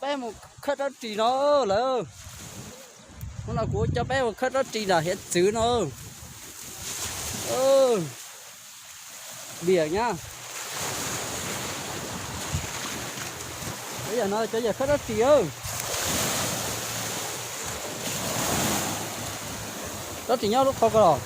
Peb mus khawb rab ris no lawm. Hnub no kuv coj peb mus khawb rab ris nram hiav txwv no. Diam nyab. Cov yawg no cov yawg khawb rab ris. Rab ris nyob lub qhov ko los.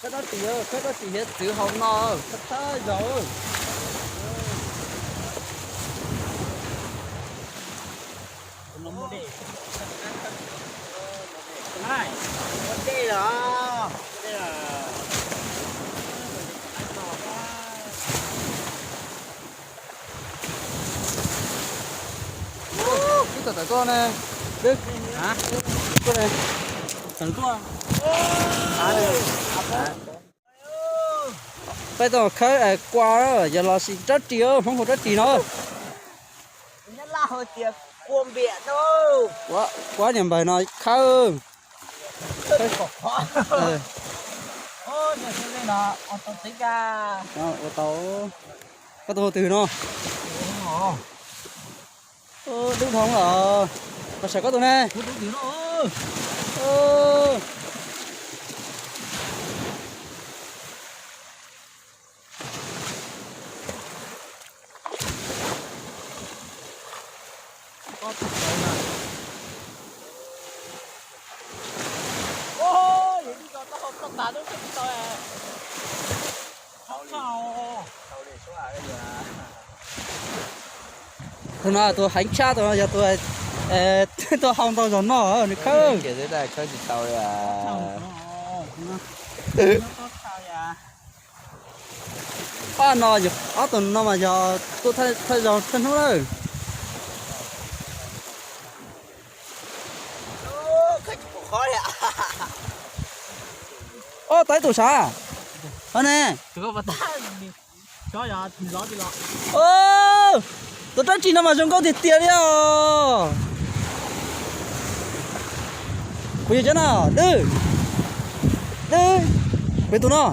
Khawb rab ris, khawb rab ris hiav txwv hauv no, khawb thawj zaug. Twb tawm tawm tuaj ne. Twb tuaj ne. Tawm tuaj. Peb tuaj khawb kua, yog los sis rab ris, Hmoob hu rab ris no. Kuab niam npawg no khawb. Ua tau. Koj tus hu twg no? Dub dhoo los. Koj saib koj tus ne. Tus no tus heev tshaj, tus no yog tus tuaj hau ntau zaus no nws khawb. Ob no, ob tug no mas yog tuaj thawj zaug thawj hnub lawm. Ob, tau ib tug sav. Hov ne. Tus rab ris no mas zoo nkauj tiag tiag li os. Kuv yog cov no, Dwb. Dwb. Kuv tus no.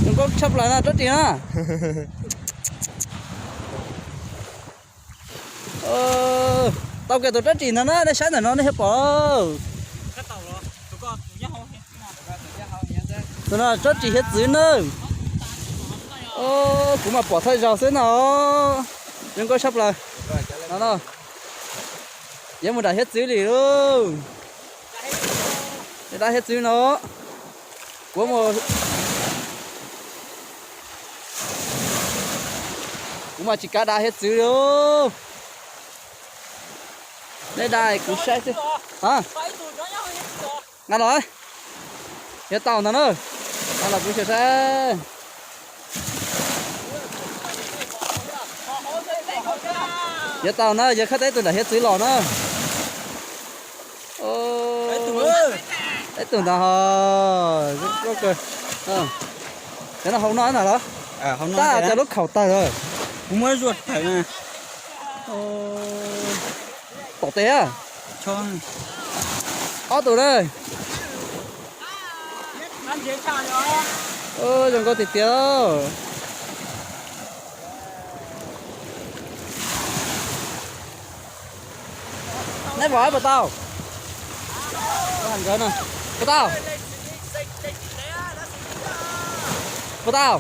Zoo nkauj tshaj plaws na rab ris na. Tau kiag tus rab ris ntawd na, nej saib ntawm no nej thiaj pom. Tus no rab ris hiav txwv na. Kuv mas pom thawj zaug xwb no. Zoo nkauj tshaj plaws. No no. Yuav mus nram hiav txwv li lauj. Dab hiav txwv no. Kuv mus, kuv mas tsis kav dab hiav txwv li. Nej dab kuv saib xwb. Nqa los. Yuav tau ntag na. Nqa los kuv xyuas saib. Yuav tau na, yuav khawb tau ib tug nram hiav txwv los na. Ib tug ntag ho. Cov no hau no ntag los? Tab cov lub khaum tawg lawm. Kuv muab zuaj tawm na. Tom tes. Ob tug na. Zoo nkauj tiag tiag. Neb pom puas tau? Puas tau? Puas tau?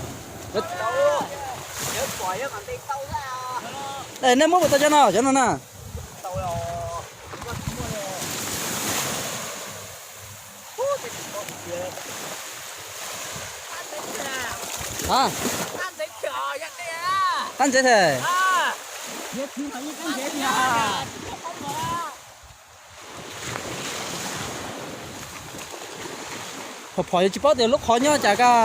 Nej muab puas tau cov no, cov no na? Qab ntxeev thiab. Phom phom yuav tsis paub tias lub qhov nyob cas koj.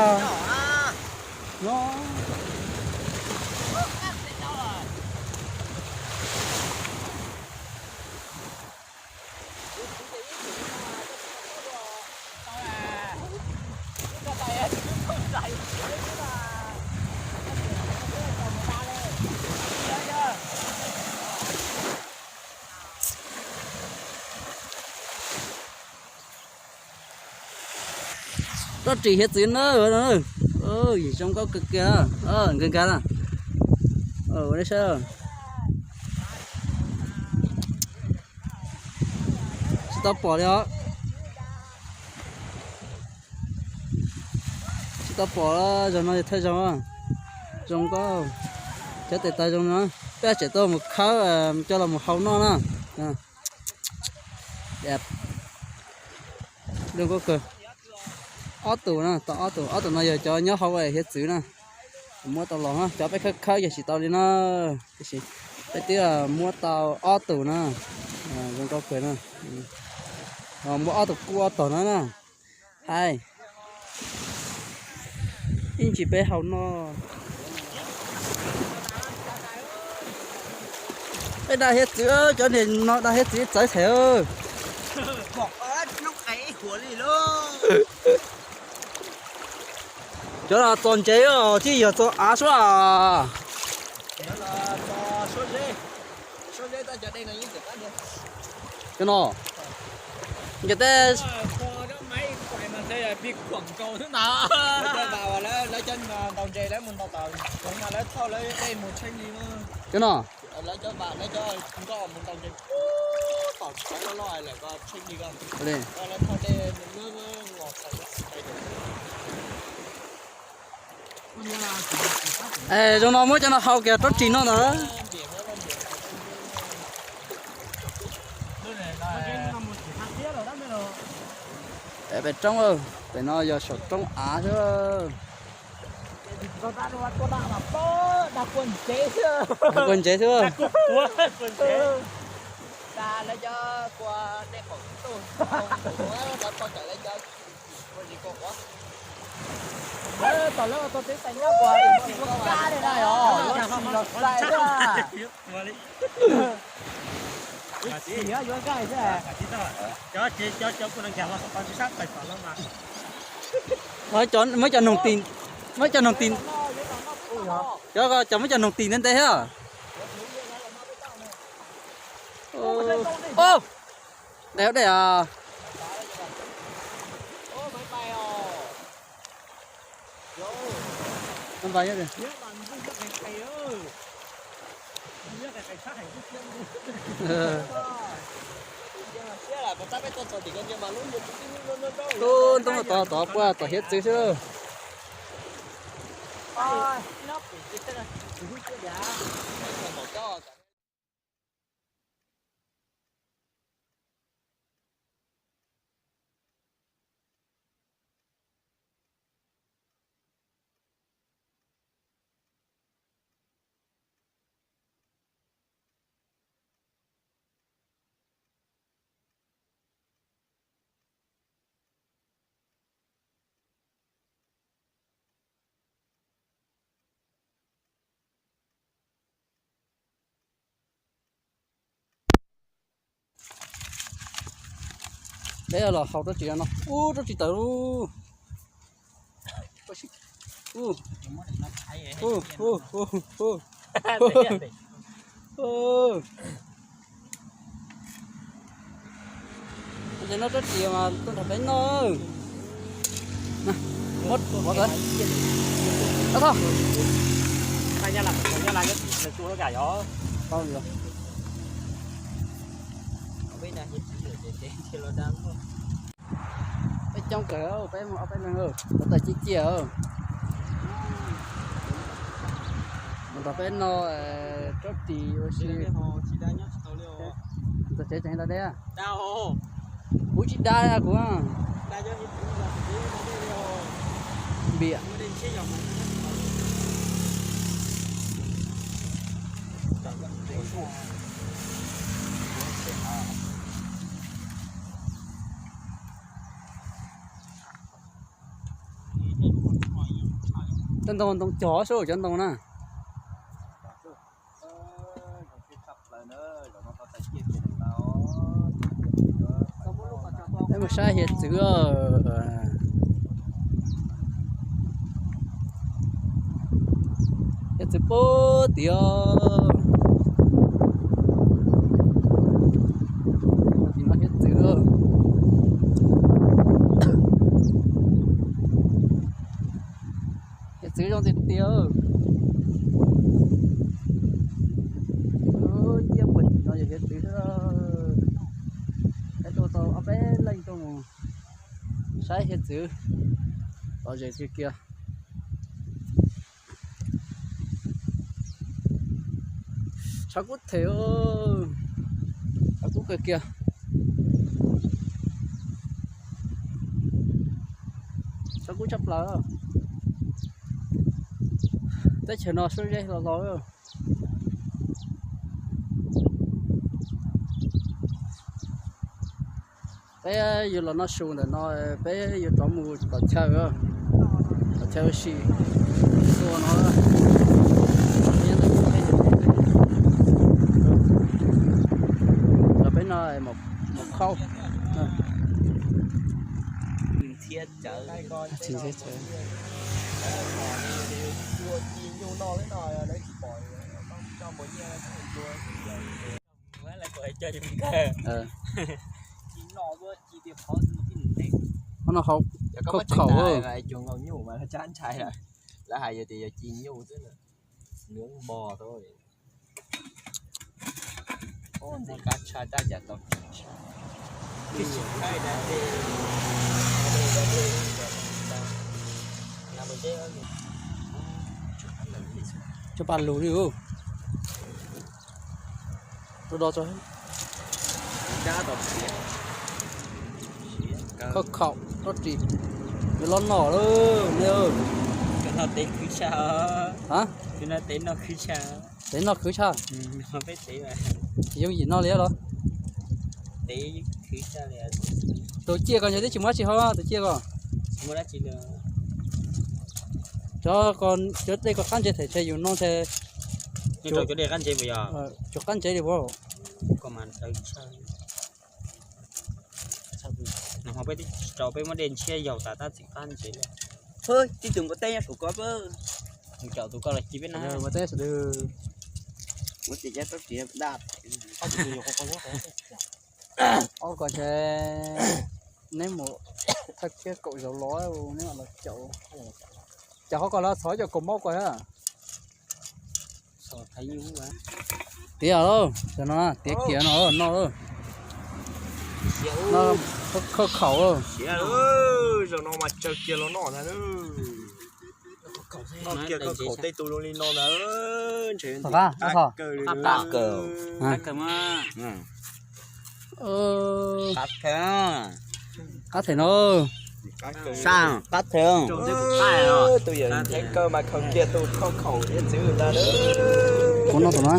Rab ris hiav txwv na. Zoo nkauj kawg kiag, nkag nkag na. Ua nej saib, tsis tau pom li os. Tsis tau pom, zaum no yog thawj zaug. Zoo nkauj, cov tes taw zoo no, peb tseem tuaj mus khawb coj los mus hau noj na. Zoo nkauj kawg. Ob tug na, tau ob tug, ob tug no yog cov nyob hauv hiav txwv na. Muab tau los, cov peb khawb khawb yog tsis tau li na. Tiam sis peb twb muab tau ob tug na. Zoo nkauj kawg na. Muab ob tug kub ob tog na na. Hais, ib ntsis peb hau noj. Peb da hiav txwv, cov niag no da hiav txwv txawv thaim. Cov no txo ntsev, tsis yog txo av suab. Cov no, nce teb. Cov no. Zoo no muab cov no hau kiag rab ris noj ntag. Pem roob, pem no yog saum roob av xwb. Kua ntsev xwb. Muab cov noog tis, muab cov noog tis, cov, cov muab cov noog tis ntev ntev thiab. Ntev dej os. Tub ntoob tod tod puag tom hiav txwv xwb. Peb los hau rab tsi no. Ub, rab tsi tawm lauj. Ub, ub, ub, ub. Ces no rab tsi mas tuaj nrog peb noj. Muab, muab tawm. Ab, tho. Tau li. Peb coob kawg, peb mus ob peb neeg, tau tawm ciaj ciaj. Mus nrog peb noj rab ris ua si. Ntxuag tsev tseem da dej. Kuv tsis da kuv. Npiam. Cov ntoo, ntoo cog sub, cov ntoo na. Peb mus saib hiav txwv. Hiav txwv puag tim os. Tim no hiav txwv. txwv zoo tiag tiag. Ciaj puag tim no yog hiav txwv xwb. Peb tuaj tau ob peb leej tuaj mus saib hiav txwv lom zem kiag kiag. Tshav kub them, tshav kub kawg kiag. Tshav kub tshaj plaws. Teb chaws no suab zeb los los. Peb yuav los noj su ntawm no, peb yuav rov mus tom chaw, tom chaw ua si. Ua no, los peb no mus khauj. Qhov no hauv khaub khaum. Lawv hais tias yog ci nyuj xwb, nws mos tau. Ntxim qab tshaj, tab cas tau. Cov pas lug li. Do do tso. Khaub khaum rau ris. Yuav los noj lawm ne. Cov no tev khwv tshaj. Hab? Cov no tev noj khwv tshaj. Tev noj khwv tshaj. Tsis yooj yim noj li los? Tus ciaj ko ntshe twb tsis muaj dab tsi hau, tus ciaj ko. Cov, cov dej ko qab ntses them ntshe yus no ntshe. Cov dej qab ntses puas yog? Cov qab ntses li puas? Peb tsis tau, peb muab dej ntshiab yaug tas tab txim qab ntses li. Tib tug npua teb nyob saum ko. Mus caum tus ko los ci peb na. Npua teb sawv daws. Ob ko ntshe neb mus thawj kiab kaum zaus los neb los caum. Caum qhov ko los txhov cov kaus mob ko. Tiav lauj, cov no tiav kiav no noj lauj. No khauj khaum. Zaum no mas tsawg kiag los noj ntag. Noj kiag khauj khaum tej tus zoo li no ntag. Ntshe qab kawg. Qab them no. Qab them. Tus yawm teb kaw mas khaws kiag tus khauj khaum hiav txwv ntag. Kuv noj tus no.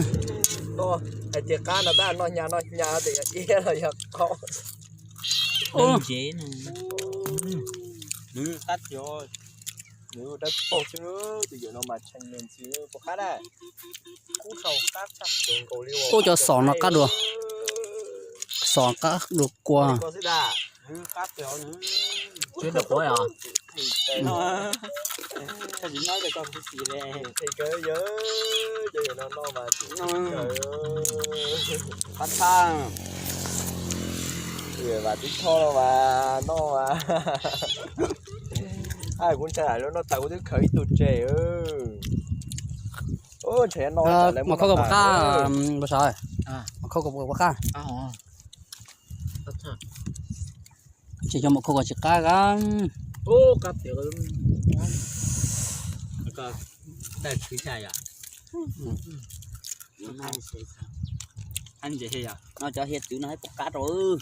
Hais tias qab no tab noj hnyav noj hnyav tias yog iab los yog qaub. Nws qab tiag. Nws dawb paug xwb, tus yawm no mas tshee ntxhiv puas qab na. Kub sau qab tshaj plaws nkaus li. Ub, cov xom no qab dua. Xom qab dua kua. Qab tiag nws. Tsis dawb paug os. Qab tshaj. Vas tib tho los mas noj mas. Kuv ntshai lawv noj tas kuv twb khaws ib tug tseg. Mas khauj koj puas qab, mas khauj koj puas qab? Tsis yog mas khauj koj tsis qab a. Daj khwv tshaj yom. No cov hiav txwv no puas qab rau.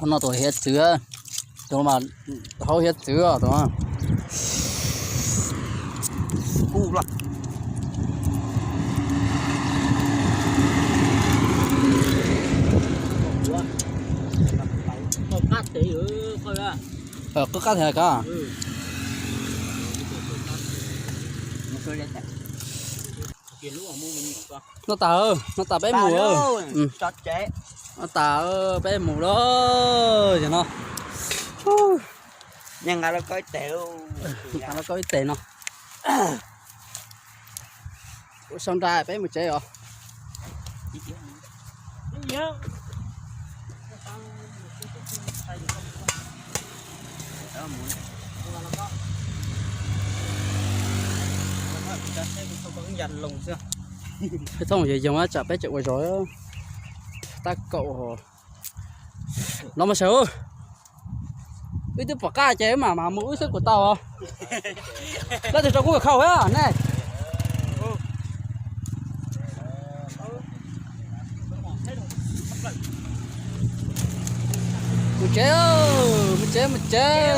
No tus hiav txwv, tus mas hauv hiav txwv tus. Qab thiab ka. Noj tas, noj tas peb mus. Noj tas peb mus lawm no. Nqa los koj ib tes no. Ua sau nra peb mus tsev os. Peb thooj yoog yoog tsam peb tseem ua zog tab kaum. Los mas sawv, wb twb pom qab ces wb mam mam mus wb xwb kuv tau. Leej twg rau kuv khau ne. Mus tsev, mus tsev, mus tsev.